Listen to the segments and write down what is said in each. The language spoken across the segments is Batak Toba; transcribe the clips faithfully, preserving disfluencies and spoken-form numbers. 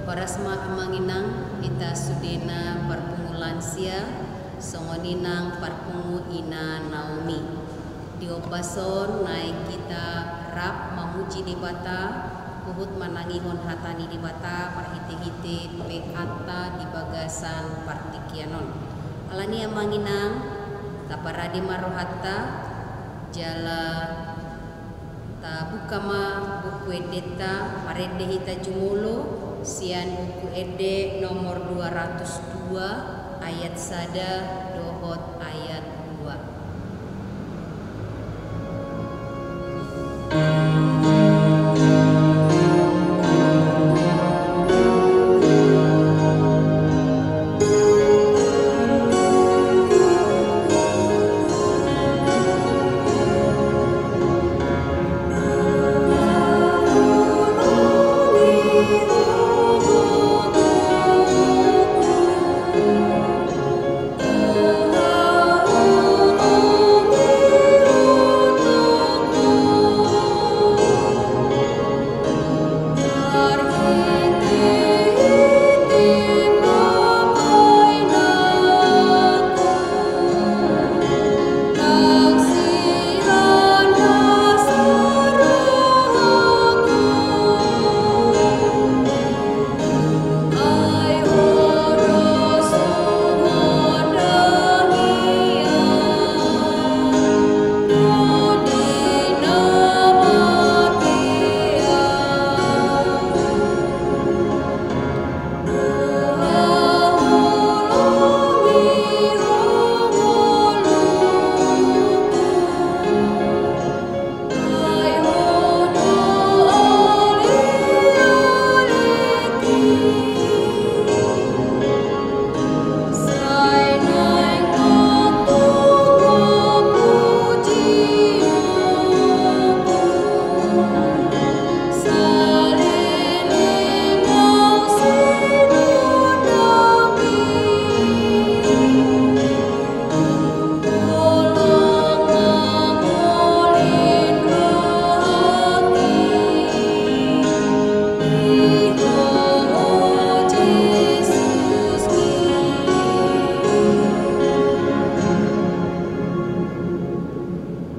Horas ma amang inang, hita sudena parpungu lansia, songon i nang parpungu ina Naomi. Di ombas on naeng hita rap mamuji Debata, huhut manangihon hata ni Debata marhite-hite P A-ta di bagasan partingkian on. Alani amang inang, taparade ma rohanta, jala tabuka ma buku endenta, marende hita jumolo sian Buku Ende nomor dua ratus dua, ayat sada dohot ayat dua.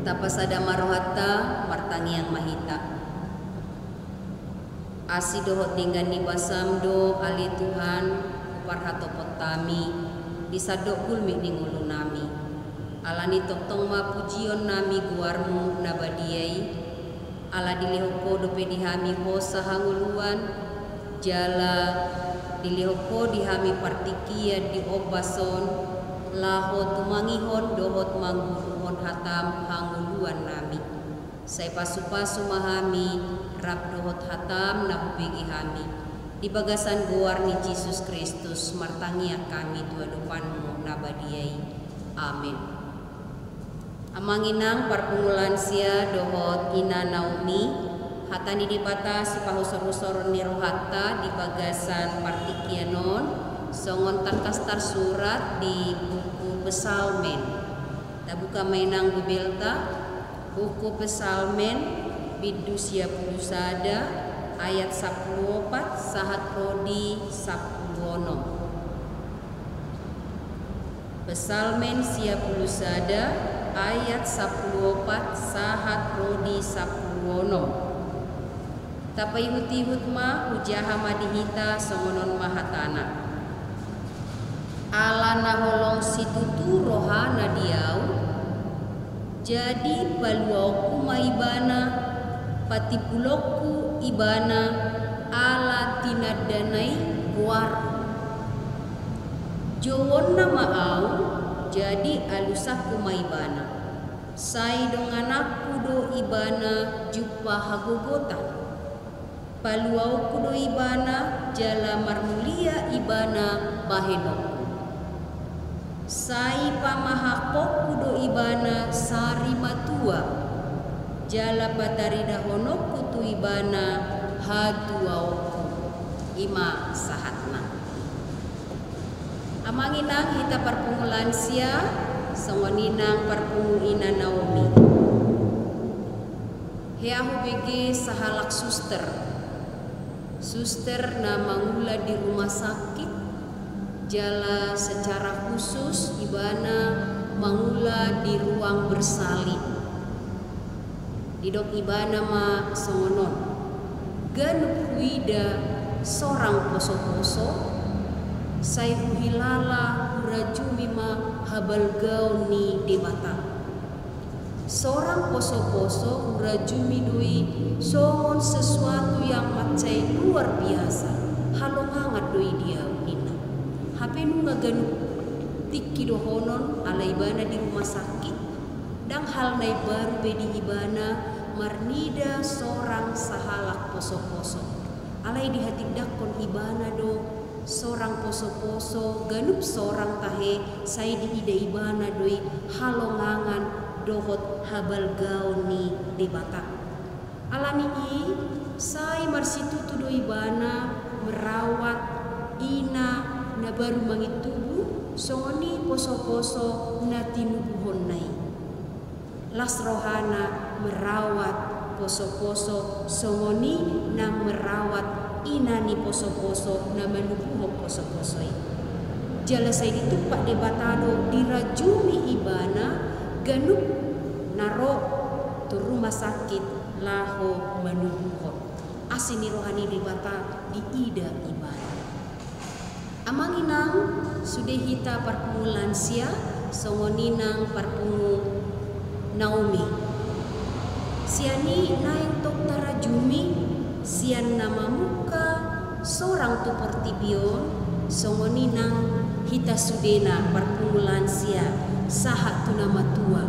Tapasada ma rohanta, martangiang ma hita. Asi dohot denggan ni basam do ale Tuhan, huparhatopot hami di sandok gulmit ni ngolunami. Alani tongtong ma pujionnami goarmu na badia i, ala dilehon ho dope di hami hosa hangoluan, jala dilehon ho di hami partingkian di ombas on, laho tumangihon dohot mangguruhon hatam hangoluannami. Sai pasu-pasu ma hami, rap dohot hatam na hubege hami. Di bagasan goar ni Jesus Kristus, martangiang hami tu adopanmu na badia i. Amen. Amang inang parpungu lansia dohot ina Naomi, hata ni Debata sipahusor-husoron ni rohanta di bagasan partingkian on, songon tangkas tarsurat di buku Psalmen. Tabuka ma inang Bibelta, buku Psalmen, bindu sia pulu sada, ayat sampulu opat sahat ro di sampulu onom. Psalmen sia pulu sada, ayat sampulu opat sahat ro di sampulu onom. Tapaihut-ihut ma, hujaha ma di hita, songon on ma hatana. Ala na holong situtu rohana di ahu, jadi paluaonku ma ibana, patimbulonku ibana, ala tinandana i goarhu. Jouonna ma ahu, jadi alusanku ma ibana. Sai dongananku do ibana jumpa hagogotan. Paluaonku do ibana jala marmulia ibana bahenonku. Sai pamahangkonku do ibana sari matua, jala pataridahononku tu ibana hatuaonku. I ma sahatna. Amang inang, hita parpungu lansia, songon i nang parpungu ina Naomi. Hea hubege sahalak suster. Suster na mangula di rumah sakit, jala secara khusus ibana mangula di ruang bersalin. Didok ibana ma songon on: Ganup huida sorang posoposo, sai huhilala hurajumi ma habalgaon ni Debata. Sorang posoposo hurajumi do i songon sesuatu yang mansai luar biasa, halongangan do i di ahu ninna. Hape nunga ganup tingki dohonon ala ibana di rumah sakit, ndang hal na imbaru be di ibana marnida sorang sahalak posoposo. Alai dihatindangkon ibana do sorang posoposo, ganup sorang tahe sai diida ibana do i halongangan dohot habalgaon ni Debata. Alani i sai marsitutu do ibana merawat ina na baru mangintubu songon i posoposo na tinubuhonna i. Las rohana merawat posoposo songon i nang merawat ina ni posoposo na manubuhon posoposo i. Jala sai ditumpak Debata do dirajumi ibana ganup na ro tu rumah sakit laho manubuhon. Asi ni roha ni Debata diida ibana. Amang inang, sude hita parpungu lansia, songon i nang parpungu Naomi. Sian i naeng tong tarajumi, sian na mamungka sorang tu portibi on, songon i nang hita sudena parpungu lansia, sahat tu na matua.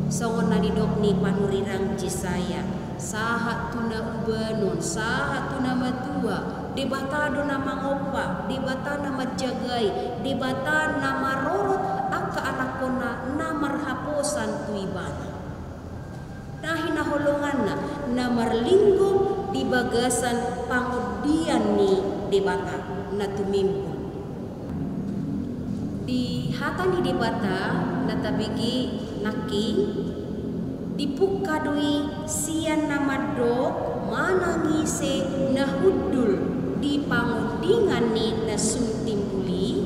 Songon na nidok ni panurirang Jesaya, sahat tu na ubanon, sahat tu na matua, Debata do na mangompa, Debata na manjagai, Debata na marorot angka anakkonna na marhaposan tu ibana. Na hinaholonganna na marlinggo di bagasan pangondian ni Debata na tumimbul. Di hata ni Debata na tabege nangkin, dipungka do i sian na mandok manang ise na hundul di pangondingan ni na sun timbul i,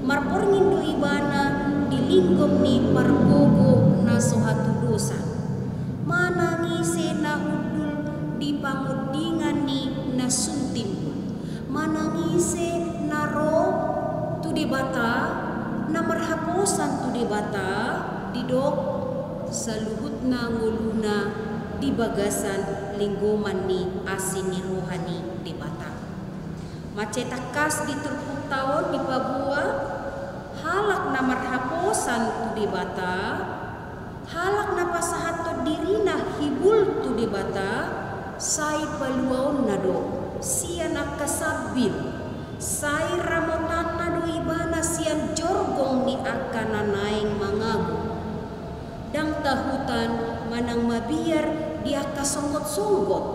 marborngin do ibana di linggom ni pargogo na so hatudosan. Manang ise na hundul di pangondingan ni na sun timbul, manang ise na ro tu Debata, na marhaposan tu Debata, didok saluhutna ngoluna di bagasan linggoman ni asi ni roha ni Debata. Mansai tangkas di turpukta on dipaboa halak na marhaposan tu Debata, halak na pasahathon dirina hibul tu Debata, sai paluaonna do sian angka sambil, sai ramotanna do ibana sian jorgong ni angka na naeng mangago. Ndang tahutan manang mabiar di angka songgotonggot.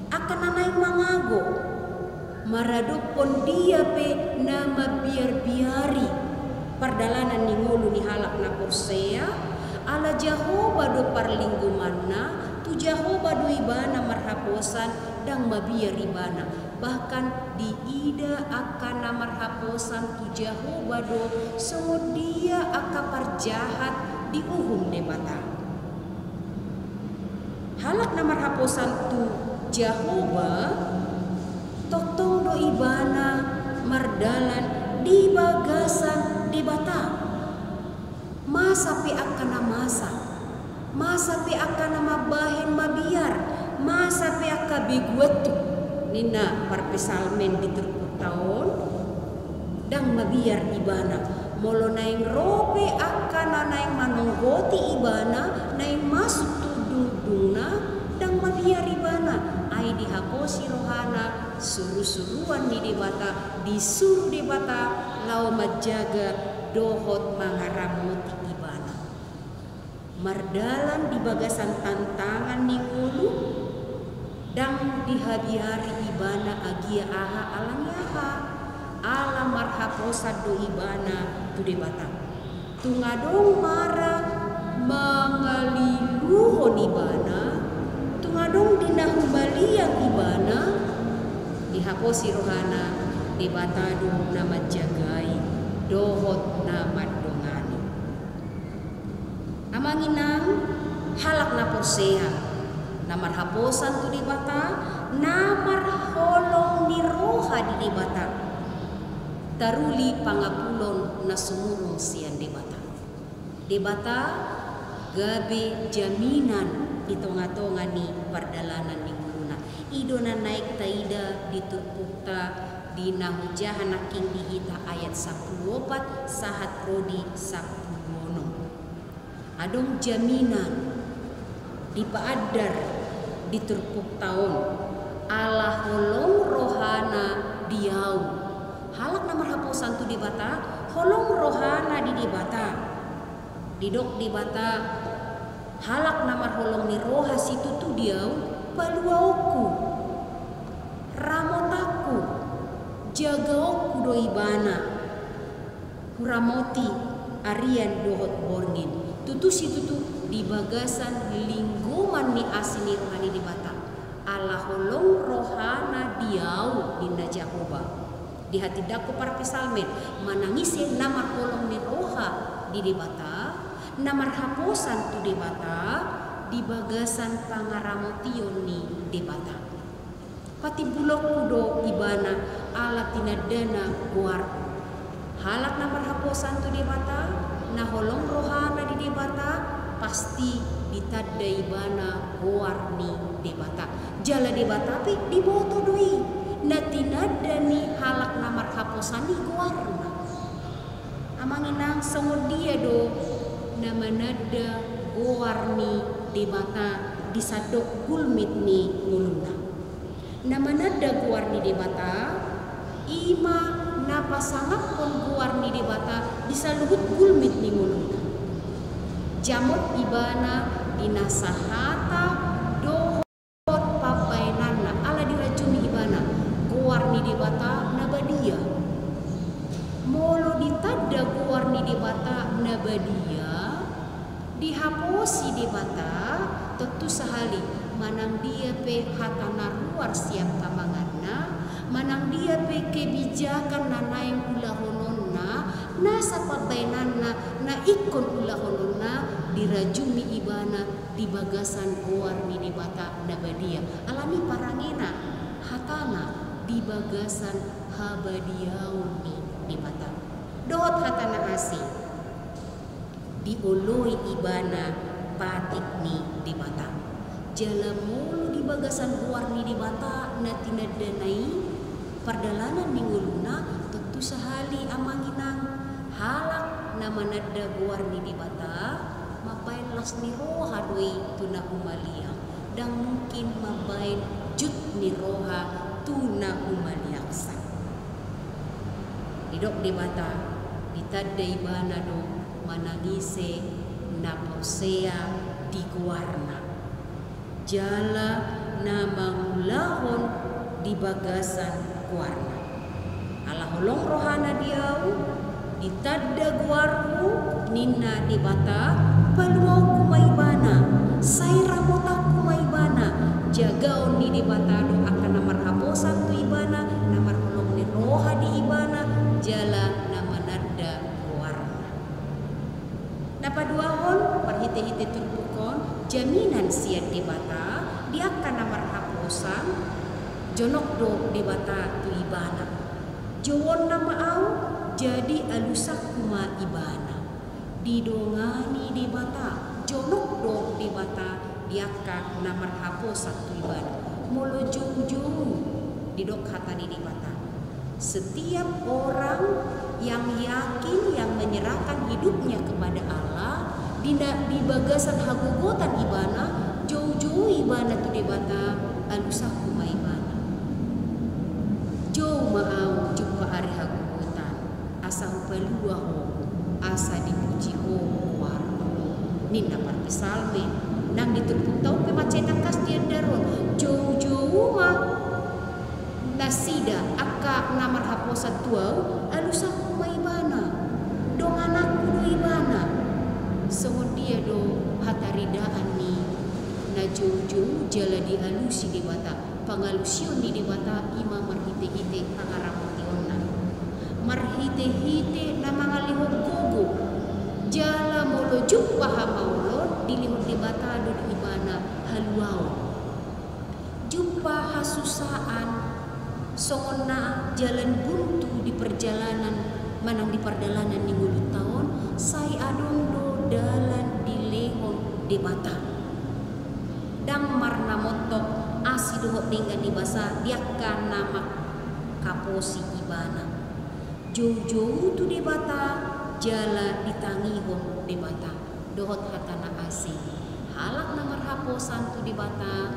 Angka na naeng mangago, maradophon dia pe na mambiarbiari pardalanan ni ngolu ni halak na porsea, ala Jahowa do parlinggomanna, tu Jahowa do ibana marhaposan, ndang mabiar ibana. Bahkan diida angka na marhaposan tu Jahowa do songon dia angka parjahat diuhum Debata. Halak na marhaposan tu Jahowa, tongtong do ibana mardalan di bagasan Debata. Masa pe angka na masa, masa pe angka na mambahen mabiar, masa pe angka begu antuk, ninna parpsalmen di turpukta on. Ndang mabiar ibana, molo naeng ro pe angka na naeng manonggoti ibana, naeng masuk tu undungundungna, ndang mabiar ibana, ai dihaposi rohana, surusuruan ni Debata, disuru Debata laho manjaga dohot mangaramoti ibana. Mardalan di bagasan tantangan ni ngolu, ndang dihabiari ibana agia aha, alani aha? Ala marhaposan do ibana tu Debata. Tung adong mara mangaliluhon ibana, tung adong di na humaliang ibana, Dihaposi rohana, Debata do na manjagai dohot na mandongani. Amang inang, halak na porsea, na marhaposan tu Debata, na marholong ni roha di Debata, taruli pangapulon na sumurung sian Debata. Debata gabe jaminan di tonga-tonga ni pardalanan ni ngoluna. I do na naeng taida di turpukta di na hujaha nangkin di hita ayat sampulu opat sahat ro di sampulu onom. Adong jaminan dipaandar di turpukta on, ala holong rohana di ahu. Halak na marhaposan tu Debata, holong rohana di Debata. Didok Debata, halak na marholong ni roha situtu di ahu, paluaonku, ramotanku, jagaonku do ibana. Huramoti arian dohot borngin. Tutu situtu di bagasan linggoman ni asi ni roha ni Debata. Ala holong rohana di ahu, ninna Jahowa. Dihatindangkon parpsalmen, manang ise na marholong ni roha di Debata, na marhaposan tu Debata, di bagasan pangaramotion ni Debata. Patimbulonku do ibana ala tinandana goarhu. Halak na marhaposan tu Debata, na holong rohana di Debata, pasti ditanda ibana goar ni Debata. Jala Debata pe diboto do i, na tinanda ni halak na marhaposan i goarna. Amang inang, songon dia do na mananda goar ni Debata di sandok gulmit ni ngoluna? Na mananda goar ni Debata, i ma na pasangaphon goar ni Debata di saluhut gulmit ni ngoluna. Jamot ibana di na sahata dohot pambahenanna, ala dirajumi ibana goar ni Debata na badia. Molo ditanda goar ni Debata na badia, dihaposi Debata, tontu sahali, manang dia pe hata na ruar sian pamanganna, manang dia pe kebijakan na naeng ulahononna, nasa pambahenanna na ingkon ulahononna, dirajumi ibana di bagasan goar ni Debata na badia. Alani parangena hatana di bagasan habadiaon ni Debata. Dohot hata na asing, dioloi ibana patik ni Debata. Jala molo di bagasan goar ni Debata na tinandana i pardalanan ni ngoluna, tontu sahali amang inang, halak na mananda goar ni Debata, mambahen las ni roha do i tu na humaliang, ndang mungkin mambahen jut ni roha tu na humaliangsa. Didok Debata, ditanda ibana do manang ise na porsea di goarna, jala na mangulahon di bagasan goarna. Ala holong rohana di ahu, ditanda goarhu, ninna Debata, paluaonku ma ibana, sai ramotanku ma ibana. Jagaon ni Debata do angka na marhaposan tu ibana, na marholong ni roha di ibana, jala na mananda goarna. Na paduahon, marhite-hite turpuk on, jaminan sian Debata di angka na marhaposan, jonok do Debata tu ibana. Jouonna ma ahu, jadi alusanku ma ibana. Didongani Debata, jonok do Debata di angka na marhaposan tu ibana. Molo joujou, didok hata ni Debata. Setiap orang yang yakin, yang menyerahkan hidupnya kepada Allah, di na-, di bagasan hagogotan ibana, joujou ibana tu Debata, alusanku ma ibana. Jou ma ahu jumpa ari hagogotan, asa hupalua ho, asa dipuji ho goarhu. Ninna parpsalmen, nang di turpukta on pe mansai tangkas diandar on, joujou ma nasida angka na marhaposan tu ahu, alusanku ma ibana, dongananku do ibana. Songon dia do hataridaan ni na joujou jala dialusi Debata. Pangalusion ni Debata i ma marhitehite pangaramotionna, marhitehite na mangalehon gogo. Jala molo jumpa hamaolon, dilehon Debata do di ibana haluaon. Jumpa hasusaan, songon na jalan buntu di perjalanan manang di pardalanan ni ngolunta on, sai adong do dalan dilehon Debata. Ndang marnamontok asi dohot denggan ni basa di angka na mangkaposi ibana. Joujou tu Debata jala ditangihon Debata. Dohot hata na asing, halak na marhaposan tu Debata,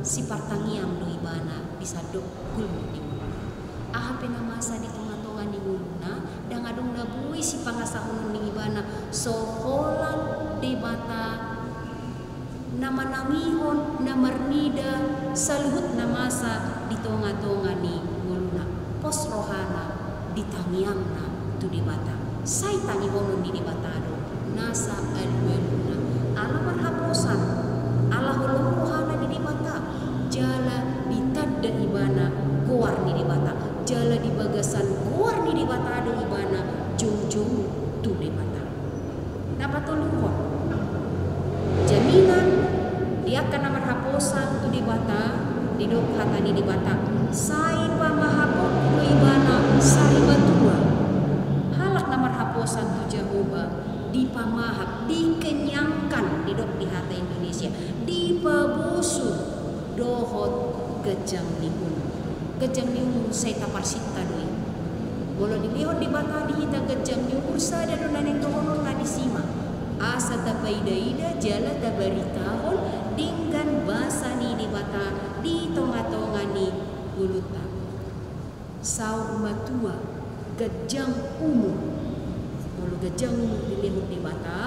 sipartangiang do ibana di sandok gulmit ni ngoluna. Aha pe na masa di tongatonga ni ngoluna, ndang adong na boi sipangasahonon ni ibana so holan Debata na manangihon, na marnida saluhut na masa di tongatonga ni ngoluna. Pos rohana, ditangiangna tu Debata. Sai tangihonon ni Debata do nasa alualuna. Ala marhaposan, ala holong rohana di Debata, jala ditanda ibana goar ni Debata, jala di bagasan goar ni Debata do ibana joujou tu Debata. Na patoluhon, jaminan di angka na marhaposan tu Debata, didok hata ni Debata, sai pamahapon do ibana sari matua. Halak na marhaposan tu Jahowa dipamahap, dikenyangkan, didok di hata Indonesia, dipabosu dohot ganjang ni umur. Ganjang ni umur sai taparsinta do i. Molo dilehon Debata di hita ganjang ni umur, sada do na naeng dohononna disi ma, asa tapaidaida jala tabaritahon denggan basa ni Debata di tongatonga ni ngolunta. Saur matua, ganjang umur. Molo ganjang umur dilehon Debata,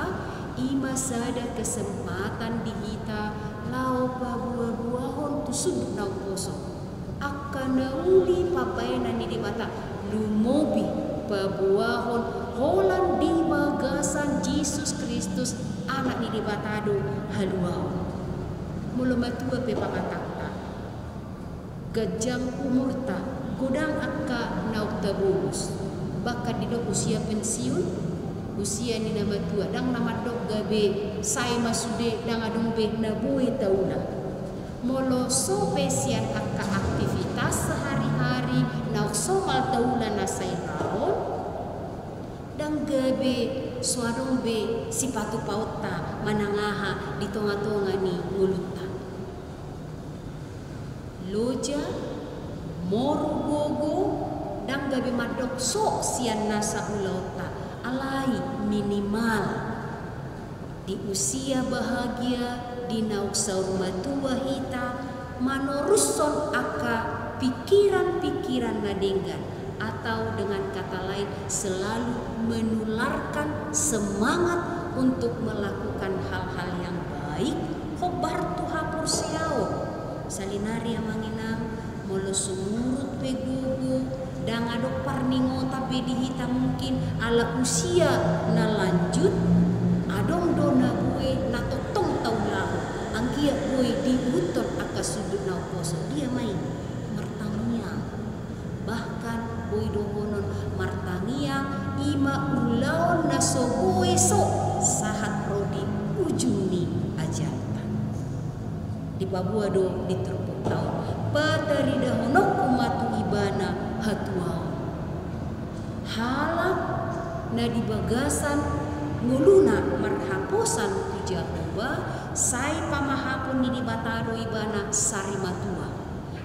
i ma sada kesempatan di hita laho paboaboahon tu sundut na umposo angka na uli pambahenan ni Debata, lumobi paboahon holan di bagasan Jesus Kristus, Anak ni Debata do haluaon. Molo matua pe pamatangta, ganjang umurta, godang angka naung tabolus. Bahkan didok usia pensiun, usia ni na matua, ndang na mandok gabe sae ma sude, ndang adong be na boi taula. Molo so pe sian angka aktivitas sehari-hari naung somal taula na sae raon, ndang gabe so adong be sipatupaonta manang aha di tongatonga ni ngolunta. Loja, moru gogo, ndang gabe mandok so sian nasa ulaonta, alai minimal di usia bahagia, di naung saur matua hita, manorushon angka pikiran-pikiran na denggan, atau dengan kata lain, selalu menularkan semangat untuk melakukan hal-hal yang baik, hombar tu haporseaon. Salinari amang inang, molo sumurut pe gogo, ndang adong parningotan be di hita mungkin ala usia na lanjut, adong do na boi na tongtong taulahon, anggiat boi diihuthon angka sundut na umposo. Dia ma i? Martangiang. Bahkan boi dohonon martangiang i ma ulaon na so boi so sahat ro di ujung ni ajalta. Dipaboa do di turpukta on, pataridahononku ma tu ibana hatuaon. Halak na di bagasan ngoluna marhaposan tu Jahowa, sai pamahapon ni Debata do ibana sari matua.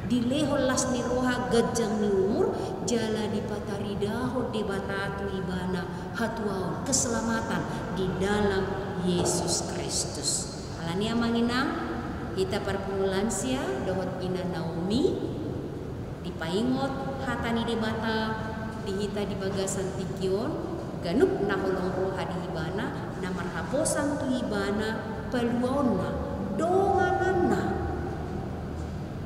Dilehon las ni roha, ganjang ni umur, jala dipataridahon Debata tu ibana hatuaon, keselamatan di dalam Yesus Kristus. Alani i amang inang, hita parpunguan lansia dohot ina Naomi, dipaingot hata ni Debata di hita di bagasan tingki on, ganup na holong roha di ibana, na marhaposan tu ibana paluaonna, dongananna.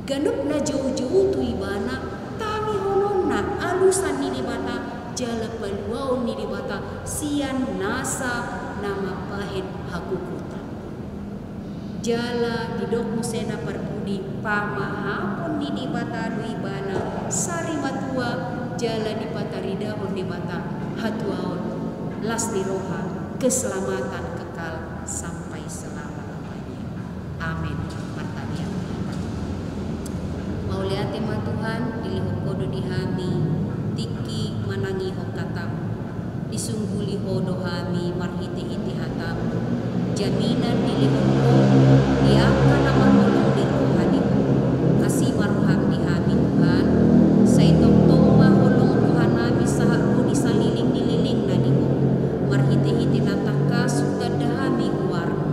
Ganup na joujou tu ibana, tangihononna, alusan ni Debata, jala paluaon ni Debata, sian nasa na mambahen hagogotan. Jala didok muse na parpudi, pamahapon ni Debata do ibana sari matua, jala dipataridahon Debata hatuaon, las ni roha, keselamatan kekal sampai selama-lamanya. Amin. Martangiang. Mauliate ma Tuhan, dilehon Ho do di hami tingki manangihon hataM. Disungguli Ho do hami marhite-hite hataM. Jaminan dilehon Ho di angka na marholong di roha di Ho. Asi ma rohaM di hami Tuhan, sai tongtong ma holong rohanami sahat ro di saleleng ni lelengna di Ho. Marhite-hite na tangkas hutanda hami goarMu.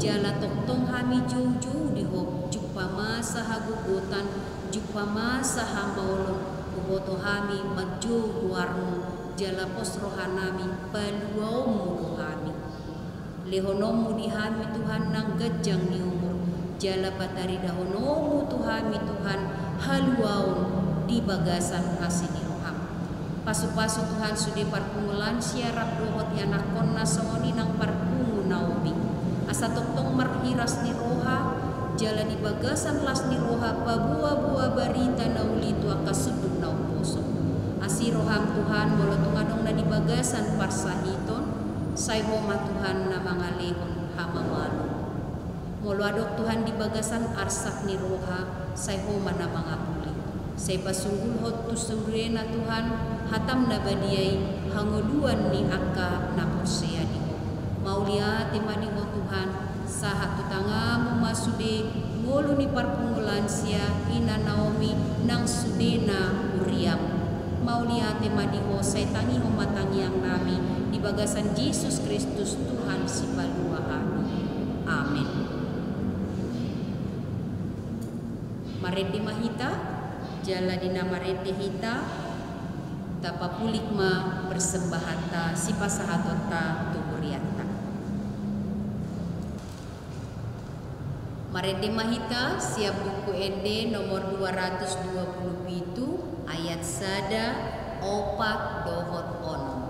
Jala tongtong hami joujou di Ho, jumpa masa hagogotan, jumpa masa hamaolon, huboto hami manjou goarMu, jala pos rohanami paluaonMu do hami. LehononMu di hami Tuhan nang ganjang ni umur, jala pataridahononMu tu hami Tuhan haluaon di bagasan asi ni rohaM. Pasu-pasu Tuhan sude parpunguan sia rap dohot ianakhonna songon i nang parpungu Naomi. Asa tongtong marhiras ni roha, jala di bagasan las ni roha paboa-boa barita na uli tu angka sundut na umposo. Asi rohaM Tuhan, molo tung adong na di bagasan parsahiton, sai Ho ma Tuhan na mangalehon hamamalon. Molo adong Tuhan di bagasan arsak ni roha, sai Ho ma na mangapuli. Sai pasunggulhon tu sudena Tuhan, hataM na badia i, hangoluan ni angka na porsea di Ho. Mauliate ma di Ho Tuhan, sahat tu tanganMu ma sude ngolu ni parpunguan sia ina Naomi nang sudena huriaM. Mauliate ma di Ho, sai tangihon ma tangiangnami di bagasan Jesus Kristus Tuhan Sipalua hami. Amen. Marende ma hita, jala di na marende hita, tapapulik ma persembahanta sipasahatonta tu hurianta. Marende ma hita sian Buku Ende nomor dua ratus dua puluh pitu, ayat sada, opat dohot onom.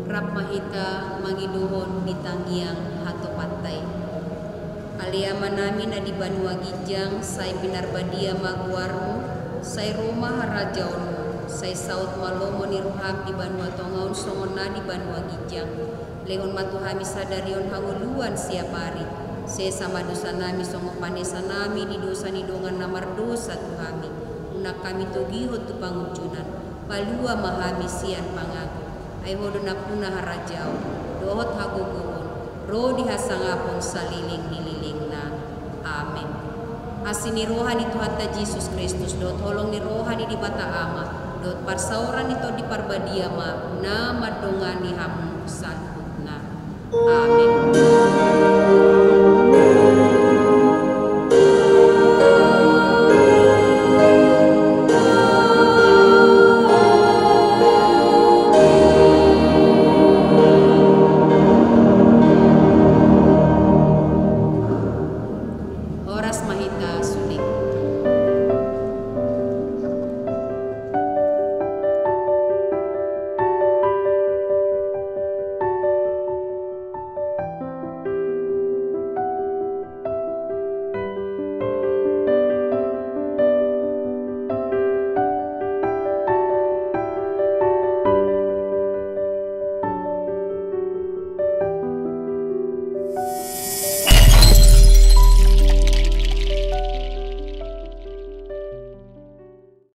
Rap ma hita mangidohon di tangiang hatopanta i. Ale Amanami na di banua ginjang, sai pinarbadia ma goarMu, sai ro ma harajaonMu, sai saut ma lomo ni rohaM di banua tonga on songon na di banua ginjang. Lehon ma tu hami sadari on hangoluan siapari. Sesa ma dosanami songon panesanami di dosa ni dongan na mardosa tu hami. Unang hami togihon tu pangunjunan. Palua ma hami sian pangago. Ai Ho do nampuna harajaon, dohot hagogoon, ro di hasangapon saleleng ni lelengna. Amen. Asi ni roha ni Tuhanta Jesus Kristus, dohot holong ni roha ni Debata Ama, dohot parsaoran ni Tondi Parbadia ma na mandongani hamu saluhutna. Amen.